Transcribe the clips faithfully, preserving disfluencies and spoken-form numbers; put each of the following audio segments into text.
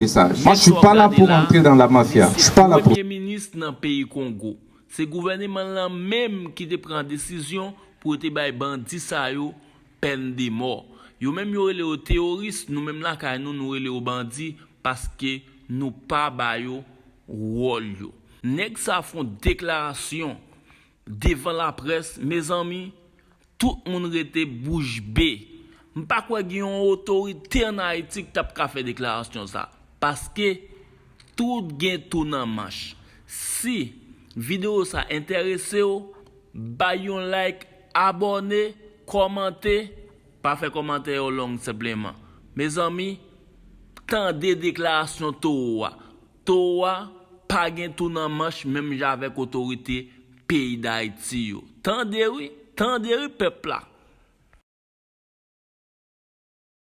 message. Moi, je suis pas là pour entrer dans la mafia. Je suis pas là pour... Premye minis nan peyi Kongo. Se gouvèneman lan menm ki te pran desizyon pou yo te bay bandi sa yo pèn de mò. Yo menm yo rele yo teworis, nou menm lakay nou, nou rele yo bandi paske nou pa ba yo wòl yo. Nèg sa fè yon deklarasyon devan laprès, mezanmi, tout moun rete bouch be. M pa kwè gen yon otorite ann Ayiti ki t ap ka fè deklarasyon sa, paske tout gen tou nan manch. Si videyo sa enterese w, bay yon like, abòne, kòmante, pa fè kòmantè yo long senpleman. Mezanmi, tande deklarasyon towo a. Towo a pa gen tou nan manch menm jan avèk otorite peyi Dayiti yo. Tande wi, tande wi pèp la.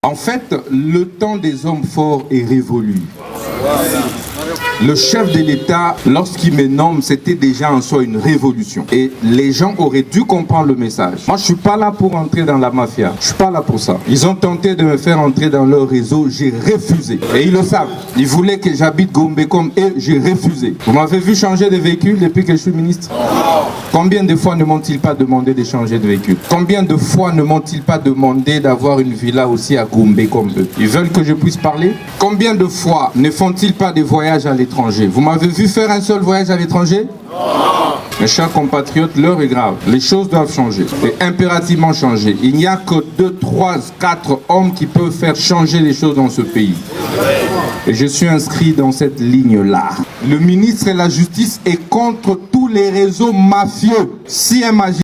En fait, le temps des hommes forts est révolu. Le chef de l'État, lorsqu'il me nomme, c'était déjà en soi une révolution. Et les gens auraient dû comprendre le message. Moi, je suis pas là pour entrer dans la mafia. Je suis pas là pour ça. Ils ont tenté de me faire entrer dans leur réseau. J'ai refusé. Et ils le savent. Ils voulaient que j'habite Gombe comme eux. J'ai refusé. Vous m'avez vu changer de véhicule depuis que je suis ministre ? Combien de fois ne m'ont-ils pas demandé de changer de véhicule ? Combien de fois ne m'ont-ils pas demandé d'avoir une villa aussi à Gombe comme eux ? Ils veulent que je puisse parler ? Combien de fois ne font-ils pas des voyages à l'étranger ? Vous m'avez vu faire un seul voyage à l'étranger ? Mes chers compatriotes, l'heure est grave. Les choses doivent changer. Et impérativement changer. Il n'y a que deux, trois, quatre hommes qui peuvent faire changer les choses dans ce pays. Et je suis inscrit dans cette ligne-là. Le ministre de la Justice est contre tous les réseaux mafieux. Si un magistrat